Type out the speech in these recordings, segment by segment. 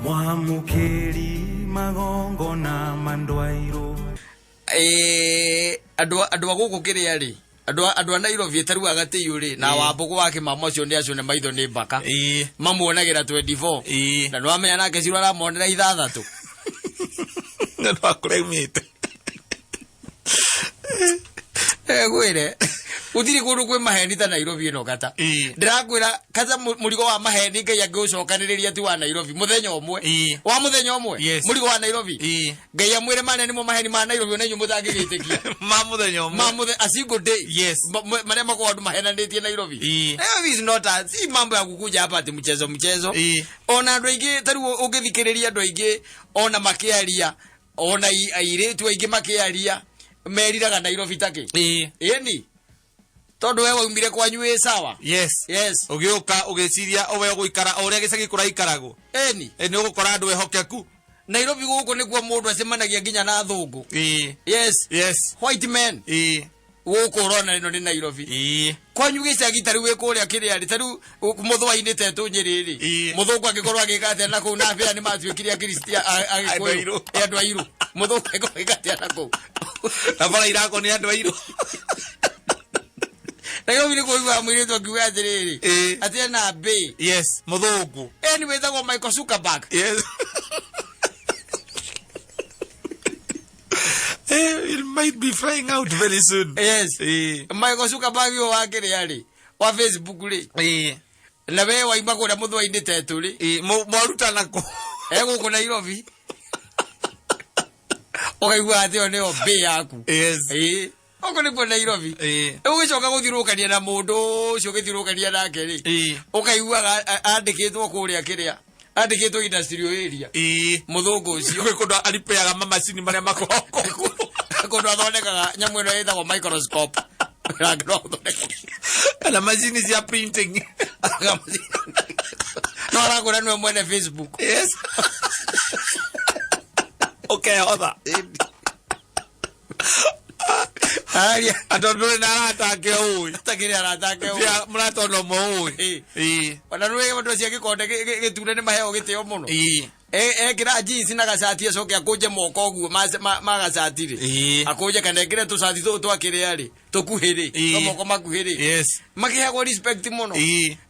Mwamũkĩri magongona mandwairwo. Andũ a gũkũ kĩrĩa rĩ, andũ a Nairobi ĩtaruaga tĩiyũ rĩ, na Wambũgũ wa Kĩmamo acio nĩ acio nĩ maitho nĩ mbaka. Mamuonagĩra 24. Na nĩwamenya nake Ciro aramonera 6. Nĩ ũndũ wa kũrĩa aumĩte. Ngwĩre gũtirĩ kũndũ kwĩ maheni ta Nairobi ĩno kata. Ndĩrakwĩra kata mũrigo wa maheni Ngai angĩũcokanĩrĩria ti wa Nairobi mũthenya ũmwe. Wa mũthenya ũmwe. Yes. Mũrigo wa Nairobi. Ngai amwĩre mane nĩmo maheni ma Nairobi ona inyuĩ mũtangĩgĩtĩkia. Ma mũthenya ũmwe. Ma mũthenya a single day. Yes. Marĩa makoragwo andũ mahenanĩtie Nairobi. Nairobi is not a, si mambo ya kukuja hapa ati mchezo mchezo. Ona andũ aingĩ ta rĩu ũngĩthikĩrĩria andũ aingĩ ona makĩaria ona airĩtu aingĩ makĩaria meriraga Nairobi takĩ. Ĩni tondũ we waumire kwanyu wĩ sawa. Yes. Yes. Ũgĩũka ũgĩciria ũwe ũgũikara o ũrĩa gĩcagi kũraikaragwo. Ĩni. Nĩ ũgũkora andũ ehokeku. Nairobi gũkũ nĩkuo mũndũ acemanagia nginya na athũngũ. Yes. Yes. White men. Gũkũ ũrona ĩno nĩ Nairobi. Kwanyu gĩcagi ta rĩu wĩ kũrĩa kĩrĩa rĩ, ta rĩu mũthũa-inĩ ta etũ Nyĩrĩ rĩ, mũthũngũ angĩkorwo agĩka atĩa na kũu, na abĩa nĩ matuĩkire Akristiano, Agĩkũyũ. Andũ airũ. Andũ airũ. Mũthũngũ angĩkorwo agĩka atĩa na kũu. Na bara irakwo nĩ andũ airũ. Nairobi nĩ kũiguaga mũirĩtu akiuga atĩrĩrĩ, atĩ ena mbĩ. Yes, mũthũngũ. Ĩni wĩtagwo Michael Zuckerberg. Yes. It might be flying out very soon. Yes. Michael Zuckerberg ũyũ wa kĩrĩa rĩ, wa Facebook rĩ. Na we waima kũrĩa mũthũa-inĩ tetũ rĩ. Mwarutana kũ? Gũkũ Nairobi. Ũkaigua atĩ ĩyo nĩyo mbĩ yaku. Yes. Gũkũ nĩkuo Nairobi. Ũgĩcoka gũthiũrũrũkania na mũndũ ũcio ũgĩthiũrũrũkania nake rĩ. Ũkaiguaga andĩkĩtwo kũrĩa kĩrĩa. Andĩkĩtwo industrial area. Mũthũngũ ũcio. Gwĩ kũndũ aripeaga mamacini marĩa makoragwo kũu. Kũndũ athondekaga nyamũ ĩno ĩtagwo microscope. Nake no athondeke. Kana macini cia printing. No arakwĩra nĩwe mwene Facebook. Yes. Ũkehotha. Aria. Andũ ndũrĩ na arata ake ũĩ. Atakĩrĩ arata ake ũĩ. Tia mũrata ona ũmwe ũĩ. Ona nĩ andũ acio a gĩkonde gĩtune nĩ maheo gĩtĩo mũno. Ekĩra jeans na gacati acoke akũnje moko ũguo ma gacati rĩ. Akũnje kana ekĩre tũcati tũtũ twa kĩrĩa rĩ, tũkuhĩ rĩ, twa moko makuhĩ rĩ. Yes. Makĩheagwo respect mũno.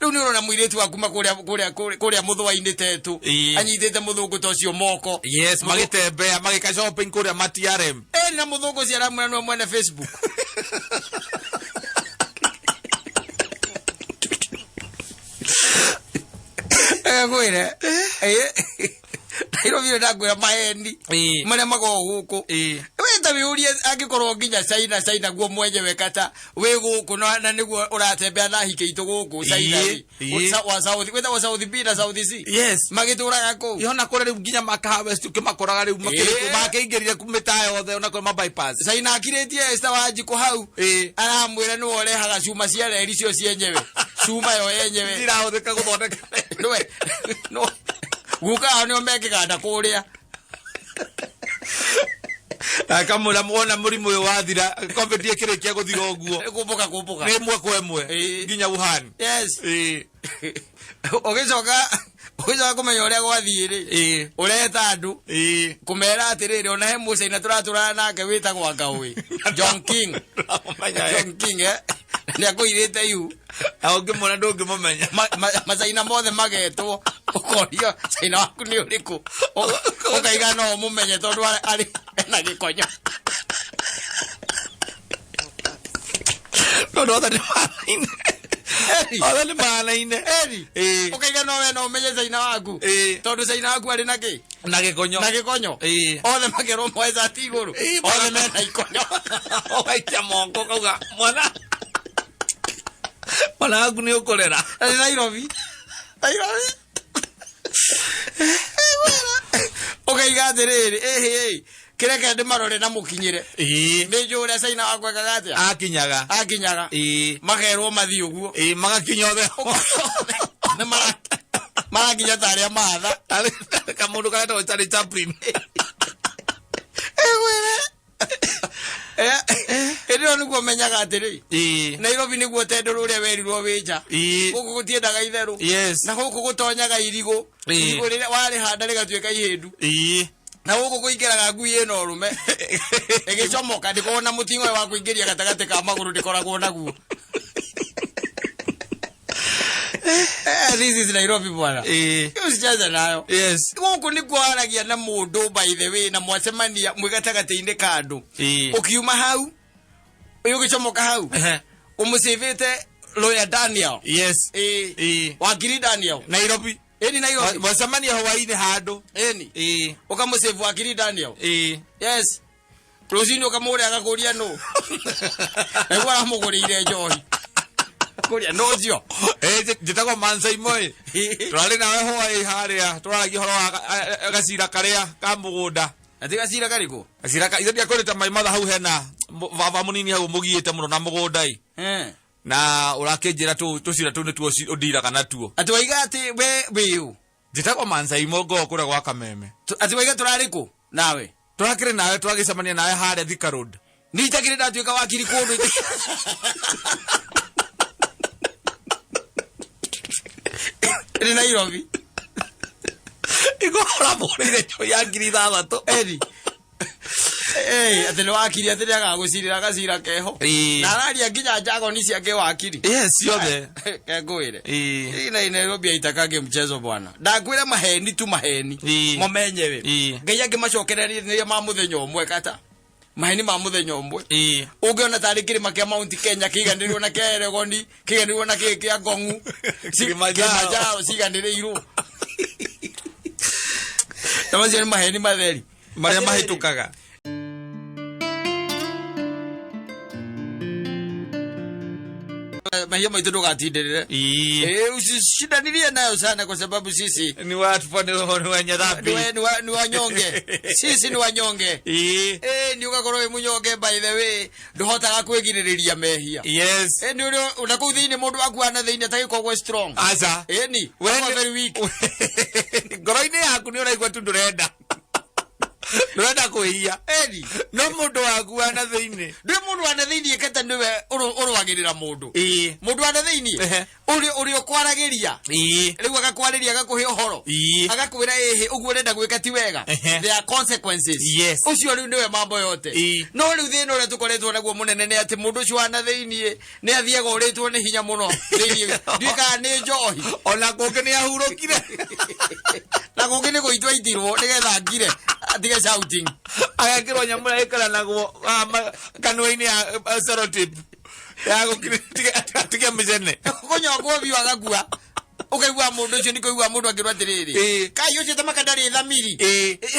Rĩu nĩ ũrona mũirĩtu wa kuma kũrĩa mũthũa-inĩ tetũ. Anyitĩte mũthũngũ ta ũcio moko. Yes, magĩtembea, magĩka shopping kũrĩa ma TRM. Na mũthũngũ ũcio aramwĩra nĩwe mwene Facebook. Ngwĩre. Nairobi nĩ ndakwĩra maheni. Marĩa makoragwo gũkũ. We ta wĩũrie angĩkorwo nginya China, China guo mwenyewe kata wĩ gũkũ na nĩguo ũratembea na hike itũ gũkũ China rĩ. Wa South, wĩtagwo South B na South C. Yes. Magĩtũraga kũu. Yona kũrĩa rĩu nginya makaha West ũkĩmakoraga rĩu makĩingĩrire mĩtaa yothe ona kũrĩa ma bypass. China akirĩtie Esther Wanjikũ hau. Aramwĩra nĩwe ũrehaga cuma cia reri cio cienyewe. Cuma yo yenyewe. Cirahũthĩka gũthondeka. Nĩwe. Nĩwe. Guka hao nĩo mekĩganda kũrĩa. Akamwĩra wona mũrimũ ũyũ wathira, COVID ĩkĩrĩkia gũthira ũguo. Kũmbũka, kũmbũka. Nĩ ĩmwe kwa ĩmwe. Nginya Wuhan. Yes. Ũgĩcoka kũmenya ũrĩa gwathiĩ rĩ. Ũreta andũ. Kũmera atĩrĩrĩ, ona he mũcaina tũratũrana nake wĩtagwo Angaũĩ. John King. John King, Nĩ akũirĩte ihu. Na ũngĩmuona ndũngĩmũmenya. Macaina mothe magetwo. Ũkorio caina waku nĩ ũrĩkũ. Ũkaiga no ũmũmenye tondũ arĩ ena gĩkonyo. Tondũ othe nĩ mahanaine. Othe nĩ mahanaine. Eri. Ũkaiga no we no ũmenye caina waku. Tondũ caina waku arĩ na kĩ? Na gĩkonyo. Na gĩkonyo. Othe makerwo moe cati igũrũ. Othe mena ikonyo. Ũgaikia moko ũkauga mwana. Mwana waku nĩ ũkũrera. Arĩ Nairobi. Nairobi. Ũkaiga atĩrĩrĩ, ĩhĩ, kĩreke ndĩmarore na mũkinyĩre. Nĩ njũĩ ũrĩa caina wakwa ekaga atĩa? Akinyaga. Akinyaga. Makerwo mathiĩ ũguo. Magakinya othe. Nĩ marakinya ta arĩa matha. Kamũndũ karetagwo Charlie Chaplin. Ĩgwĩre. Hĩndĩ ĩyo nĩguo menyaga atĩrĩ, Ĩĩ. Nairobi nĩguo tendũ rũrĩa werirwo wĩ nja. Ĩĩ. Gũkũ gũtiendaga itherũ. Yes. Na gũkũ gũtonyaga irigũ. Ĩĩ. Irigũ rĩrĩa warĩhanda rĩgatuĩka ihĩndu. Ĩĩ. Na gũkũ kũingĩraga ngui ĩna ũrũme. Ĩgĩcomoka ndĩkoragwo na mũting'oe wa kũingĩria gatagatĩ ka magũrũ, ndĩkoragwo naguo. This is Nairobi, bwana. Ĩĩ. Usicheze nayo. Yes. Gũkũ nĩkuo waragia na mũndũ, by the way, na mwacemania mwĩ gatagatĩ-inĩ ka andũ. Ĩĩ. Ũkiuma hau, ũgĩcomoka hau, ũmũcĩvĩte lawyer Daniel. Yes. Ĩĩ. Ĩĩ. Wakiri Daniel. Nairobi. Ĩni Nairobi. Mwacemania hwainĩ handũ. Ĩni. Ĩĩ. Ũkamũcĩvu wakiri Daniel. Ĩĩ. Yes, rũcinĩ ũkamũgũrĩra, agakũria nũ naguo aramũgũrĩire njohi kũria nũ ũcio. Njĩtagwo Mansaimo ĩ, tũrarĩ nawe hwaĩ harĩa, tũraragia ũhoro wa gacira karĩa ka mũgũnda. Ati gacira karĩkũ? Gacira ka ithe ndiakwĩrĩte mai matha hau hena baba mũnini hau mũgiĩte mũno na mũgũnda ĩ. Na ũrakĩnjĩra tũcira tũu nĩtuo ũndiraga natuo. Atĩ waiga atĩ we wĩũ? Njĩtagwo Mansaimo ngoo kũrĩa gwa Kameme. Atĩ waiga tũrarĩ kũ nawe? Tũrakĩrĩ nawe, tũragĩcemania nawe harĩa Thika Road. Nĩ itakĩrĩ ndatuĩka wakiri kũndũ ĩrĩ Nairobi. Igũrũ ũramũgũrĩire njohi ya 6,000. Eri. Atĩ nĩ wakiri, atĩ nĩ agagũcirĩra gacira keho. Ĩĩ. Na araria nginya njagoni ciake wakiri. Yes, ciothe. Kengwĩre. Ĩĩ. Hii na Nairobi haitakangi mchezo, bwana. Ndakwĩra maheni tu, maheni. Ĩĩ. Mo menyewe. Ĩĩ. Ngai angĩmacokereria ma mũthenya ũmwe, kata maheni ma mũthenya ũmwe. Ĩĩ. Ũngĩona tarĩ kĩrĩma kĩa Mount Kenya kĩiganĩrwo na kĩa Elgon, kĩiganĩrwo na kĩĩ kĩa Ngongu. Kilimanjaro. Kilimanjaro ciganĩrĩirwo. Na macio nĩ maheni matheri. Marĩa Atĩrĩrĩ, mahĩtũkaga. Mahia maitũ ndũgatindĩrĩre. Ĩĩ. Usishindanilie nayo sana kwa sababu sisi Ni watu ni wenye dhambi. Ni wanyonge. Sisi ni wanyonge. Ĩĩ. Nĩ ũgakorwo wĩ mũnyonge, by the way, ndũhotaga kwĩgirĩrĩria mehia. Yes. Nĩ ũrĩa na kũu thĩinĩ mũndũ akuana thĩinĩ atagĩkoragwo strong. Aca. Ĩni We akoragwo very weak. Ngoro-inĩ yaku nĩ ũraigua tu ndũrenda kwĩhia. Ĩni. No mũndũ waku wa na thĩinĩ. Ndwĩ mũndũ wa na thĩinĩ kata nĩwe ũrũagĩrĩra mũndũ. Ĩĩ. Mũndũ wa na thĩinĩ ũrĩa ũkwaragĩria. Ĩĩ. Rĩu agakwarĩria, agakũhe ũhoro. Ĩĩ. Agakwĩra ĩhĩ ũguo ũrenda gwĩka ti wega. There are consequences. Ũcio rĩu nĩwe mambo yote. No rĩu thĩna ũrĩa tũkoretwo naguo mũnene nĩ atĩ mũndũ ũcio wa na thĩinĩ nĩ athiaga ũrĩtwo nĩ hinya mũno thĩinĩ, ndiũĩ kana nĩ njohi. Ona kũngĩ nĩ ahurũkire. Na kũngĩ nĩ gũitwo aitirwo nĩgetha ngire atige shouting. Agekĩrwo nyamũ ĩrĩa ĩkaranagwo kanua-inĩ ya sellotape ya gũtige mĩcene. Kũnyongwo biũ agakua, ũkaigua mũndũ ũcio nĩ kũigua mũndũ akĩrwo atĩrĩrĩ, kai ũcio tamaka ndarĩ thamiri.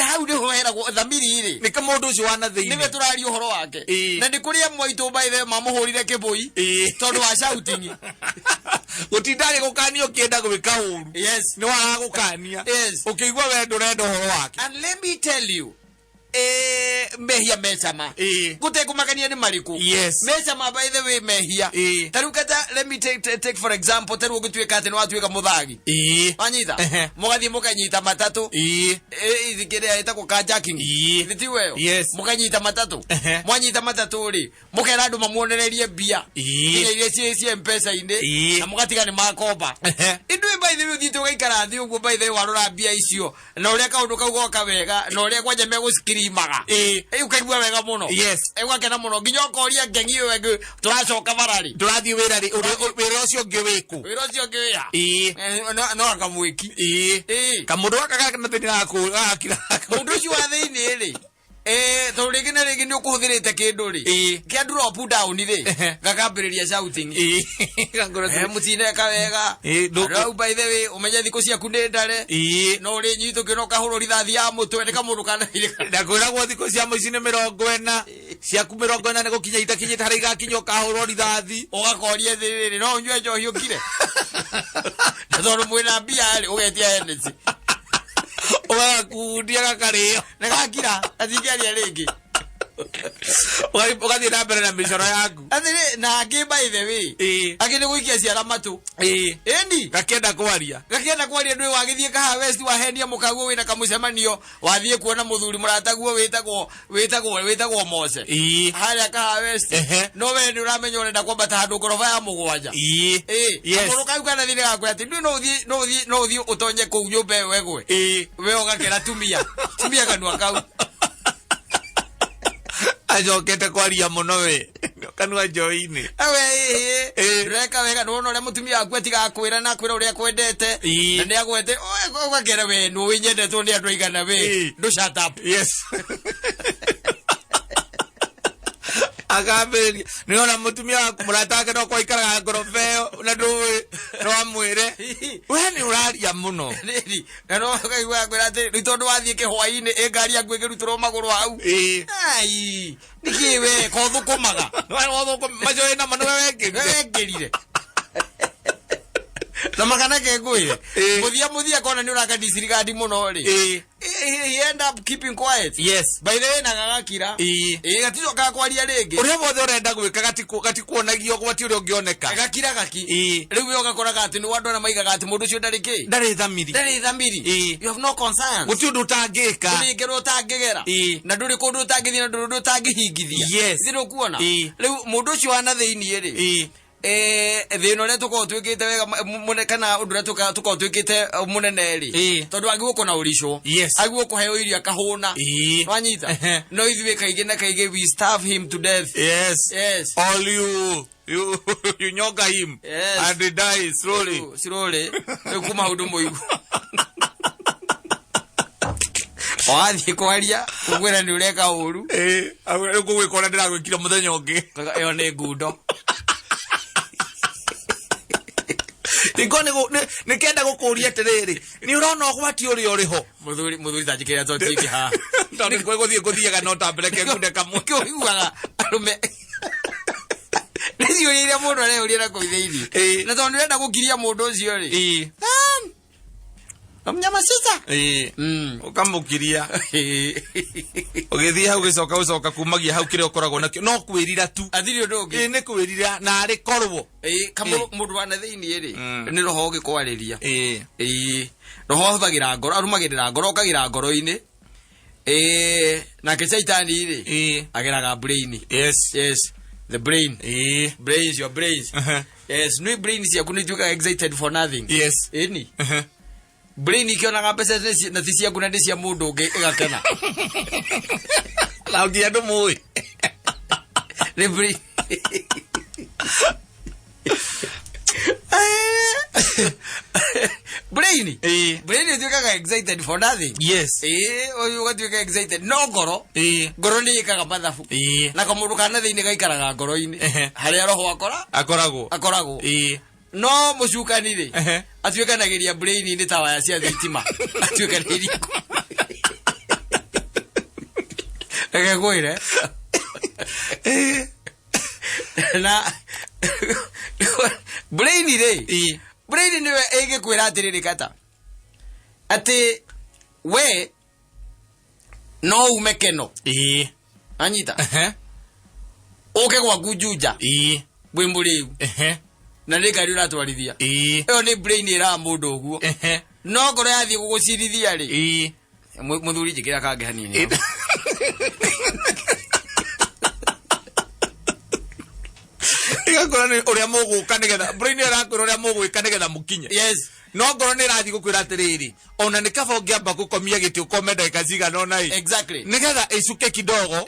Hau nĩho heragwo thamiri rĩ. Nĩ mũndũ ũcio wa na nĩwe thĩinĩ. Tũraria ũhoro wake. Na nĩ kũrĩ amwe aitũ, by the way, mamũhũrire kĩbũi tondũ wa shouting. Gũtinda agĩgũkania ũkĩenda gwĩka ũru. Nĩ waragũkania. Ũkĩigua we ndũrenda ũhoro wake. And let me tell you, mehia mecama. Gũtekũmakania nĩ marĩkũ. Mecama, by the way, mehia. Ta rĩu kata let me take for example, ta rĩu ũngĩtuĩka atĩ nĩ watuĩka mũthagi. Wanyita? Mũgathiĩ mũkanyita matatũ. Kĩrĩa ĩtagwo carjacking. Nĩ tiwe ĩyo? Yes. Mũkanyita matatũ. Mwanyita matatũ rĩ, mũkera andũ mamuonererie mbia. Nginya iria ciĩ mpesa-inĩ. Na mũgatiga nĩ makomba. Ithuĩ, by the way, ũthiĩte ũgaikara thĩ ũguo, by the way, warora mbia icio na ũrĩa kaũndũ kau goka wega na ũrĩa kwanja megũcikirimaga. Ũkaigua wega mũno. Ũgakena mũno nginya ũkoria ngengi ĩyo ĩngĩ, tũracoka bararĩ? Tũrathiĩ wĩra rĩ? Wĩra ũcio ũngĩ wĩkũ? Wĩra ũcio ũngĩ wĩha? No akamwĩki. Kamũndũ gaka gaka na thĩinĩ gagakira. Mũndũ ũcio wa thĩinĩ rĩ, tondũ rĩngĩ na rĩngĩ nĩ ũkũhũthĩrĩte kĩndũ rĩ, kĩa drop down rĩ, gakambĩrĩria shouting. Mũtineka wega. Andũ au, by the way, ũmenye thikũ ciaku nĩ ndare. No ũrĩ nyitũkio na ũkahũrwo rithathi ya mũtwe nĩ kamũndũ kana. Ndakwĩragwo thikũ cia mũici nĩ 40, ciaku 40 nĩ gũkinya itakinyĩte harĩa igakinya ũkahũrwo rithathi. Ũgakoria thĩrĩrĩ, no ũnyue njohi ũkire, na tondũ mwĩna mbia rĩ, ũgetia Hennessy. Ũgagakundia gakarĩo. Nĩ gakira gatingĩaria rĩngĩ. Ũgathiĩ na mbere na mĩcoro yaku. Atĩrĩ, na angĩ by the way, angĩ nĩ gũikia ciara matũ. Ĩni. Gakĩenda kwaria. Gakĩenda kwaria ndũĩ wagĩthiĩ Kahawa West wahenia mũkaguo wĩna kamũcemanio, wathiĩ kuona mũthuri mũrataguo wĩtagwo wĩtagwo wĩtagwo Mose. Harĩa Kahawa West. No we nĩ ũramenya ũrenda kwambata handũ ngoroba ya 7. Kamũndũ kau kana thĩinĩ gakwĩra atĩ ndũĩ no ũthiĩ no ũthiĩ no ũthiĩ ũtonye kũu nyũmba ĩyo ĩgwe. We ũgakĩra tumia. Tumia kanua kau. Acokete kwaria mũno we. Kanua njohi-inĩ. Ewe, ĩĩ. Ndũreka wega, nĩwona ũrĩa mũtumia waku atigakwĩra na akwĩra ũrĩa akwendete. Na nĩ agwete, ũgakĩra we, nĩ ũnyendetwo nĩ andũ aigana we. Ndũ shut up. Yes. Akambĩrĩria. Nĩwona mũtumia waku mũrata wake no kwaikaraga ngoroba ĩyo na ndũĩ no amwĩre. We nĩ ũraria mũno. Rĩrĩ, na no ũkaigua akwĩra atĩ, rĩu tondũ wathiĩ kĩhwainĩ, ĩ ngari yaku ĩkĩrutĩrwo magũrũ hau. Ai, nĩkĩ we, ko thũkũmaga? We thũkũma, macio wĩ namo nĩwe wekĩrire. Nĩwe wekĩrire. Na makana ke ngwĩre. Mũthia mũthia kona nĩ ũraka disregard mũno rĩ. He end up keeping quiet. Yes. By the way, na gagakira. Gaticokaga kwaria rĩngĩ. Ũrĩa wothe ũrenda gwĩka gatikuonagia ũgwati ũrĩa ũngĩoneka. Gakira gaki. Rĩu we ũgakoraga atĩ nĩ andũ arĩa maigaga atĩ mũndũ ũcio ndarĩ kĩ? Ndarĩ thamiri. Ndarĩ thamiri. You have no concerns. Gũtirĩ ũndũ ũtangĩka. Ndũrĩ ngero ũtangĩgera. Na ndũrĩ kũndũ ũtangĩthiĩ na ndũrĩ ũndũ ũtangĩhingithia. Yes. Nĩ ũkuona? Rĩu mũndũ ũcio wa na thĩiniĩ rĩ. Thĩna ũrĩa tũkoragwo twĩkĩte wega mũne kana ũndũ ũrĩa tũkoragwo twĩkĩte mũnene rĩ. Tondũ agĩrĩirwo gũkorwo na ũricũ. Agĩrĩirwo kũheo irio akahũna. Wanyita? No ithuĩ kaingĩ na kaingĩ we starve him to death. Yes. Yes. All you nyonga him. Yes. And he die slowly. Rĩu, slowly. Rĩu kuma hau ndũmũigua. Wathiĩ kwaria, ũkwĩra nĩ ũreka ũru. Rĩu ngũgwĩka ũrĩa ndĩragwĩkire mũthenya ũngĩ. Kaga ĩyo nĩ ngundo. Nĩngorwo nĩ kenda gũkũria atĩrĩrĩ, nĩ ũrona ũgwati ũrĩa ũrĩ ho? Mũthuri ta njĩkĩra toti ĩngĩ haha. Tondũ nĩ gũthiĩ ngũthiaga no ta mbere ke ngunde kamwe. Nĩkĩo ũiguaga arũme. Nĩ ciũria iria mũndũ areyũria na kũu thĩinĩ. Na tondũ nĩũrenda gũkiria mũndũ ũcio rĩ. Mnyamasiza. Ũkamũkiria. Ũgĩthiĩ hau gĩcoka gũcoka kumagia hau kĩrĩa ũkoragwo nakĩo. No kwĩrira tu. Athiri ũndũ ũngĩ. Nĩ kwĩrira na arĩ korwo. Mũndũ wa na thĩinĩ rĩ, nĩ roho ũgĩkwarĩria. Roho ahũthagĩra ngoro, arũmagĩrĩra ngoro, okagĩra ngoro-inĩ. Nake Shaitani rĩ, ageraga brain. Yes. Yes. The brain. Brains, your brains. Yes, nĩ brain ciaku nĩ ituĩkaga excited for nothing. Yes. Ĩni. Brain ikĩonaga mbeca na ti ciaku na nĩ cia mũndũ ũngĩ ĩgakena. Na nginya ndũmũĩ. Nĩ brain. Brain. Brain ĩtuĩkaga excited for nothing. Yes. Ũyũ ũgatuĩka excited. No ngoro. Ngoro nĩ ĩkaga mathabu. Na kamũndũ ka na thĩinĩ gaikaraga ngoro-inĩ. Harĩa roho akora? Akoragwo. Akoragwo. No mũcukani rĩ, atuĩkanagĩria brain-inĩ ta waya cia thitima. Atuĩkanĩirie. Reke ngwĩre. Na brain rĩ, brain nĩwe ĩngĩkwĩra atĩrĩrĩ kata. Atĩ we no ume keno. Anyita. Ũke gwaku Juja. Wĩ mũrĩu. Na nĩ ngari ũratwarithia. Ĩyo nĩ brain ĩraga mũndũ ũguo. No ngoro yathiĩ gũgũcirithia rĩ. Mũthuri njĩkĩra kangĩ hanini. Ĩgakwĩra nĩ ũrĩa mũgũka nĩgetha brain ĩrakwĩra ũrĩa mũgwĩka nĩgetha mũkinye. Yes. No ngoro nĩ ĩrathiĩ gũkwĩra atĩrĩrĩ, ona nĩ kaba ũngĩamba gũkomia gĩtĩ ũkome ndagĩka cigana ũna ĩ. Exactly. Nĩgetha ĩcuke kidogo.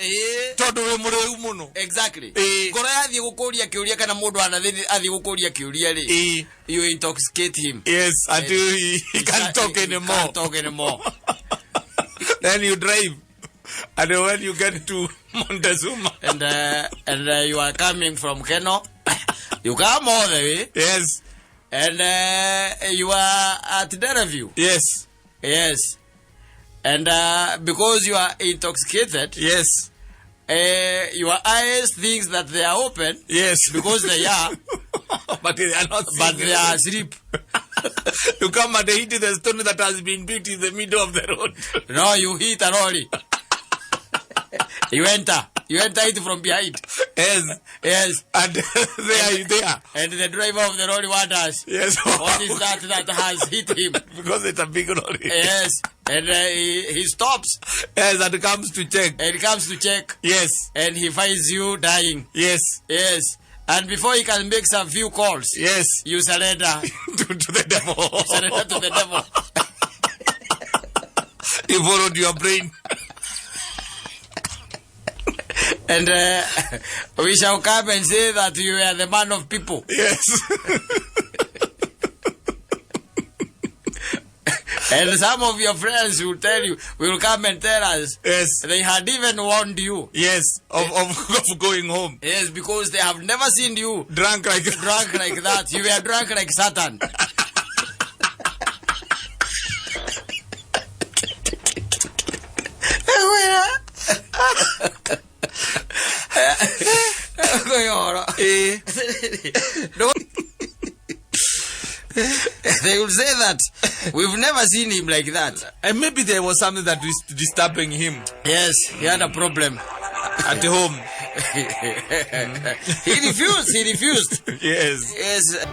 Tondũ wĩ mũrĩu mũno. Exactly. Ngoro yathiĩ gũkũria kĩũria kana mũndũ anathiĩ athiĩ gũkũria kĩũria rĩ. You intoxicate him. Yes, until he can't talk He anymore. can't talk anymore. Then you drive. And when you get to Montezuma. And you are coming from Keno. You come all the way. Yes. And you are at Dereview. Yes. Yes. And because you are intoxicated. Yes. Your eyes think that they are open. Yes. Because they are. But they are not. But they are asleep. You come and hit the stone that has been built in the middle of the road. No, you hit a lorry. You enter. You enter it from behind. Yes. Yes. And there you there. And the driver of the lorry wonders, Yes. what is that that has hit him? Because it's a big lorry. Yes. And he stops. Yes, and comes to check. And comes to check. Yes. And he finds you dying. Yes. Yes. And before he can make some few calls, Yes. you surrender. To the devil. Surrender to the devil. You followed your brain. And we shall come and say that you are the man of people. Yes. And some of your friends will tell you, will come and tell us. Yes. They had even warned you. Yes, of going home. Yes, because they have never seen you drunk like drunk like that. You were drunk like Satan. No. They will say that we've never seen him like that. And maybe there was something that was disturbing him. Yes, he had a problem at home. He refused. He refused. Yes. Yes.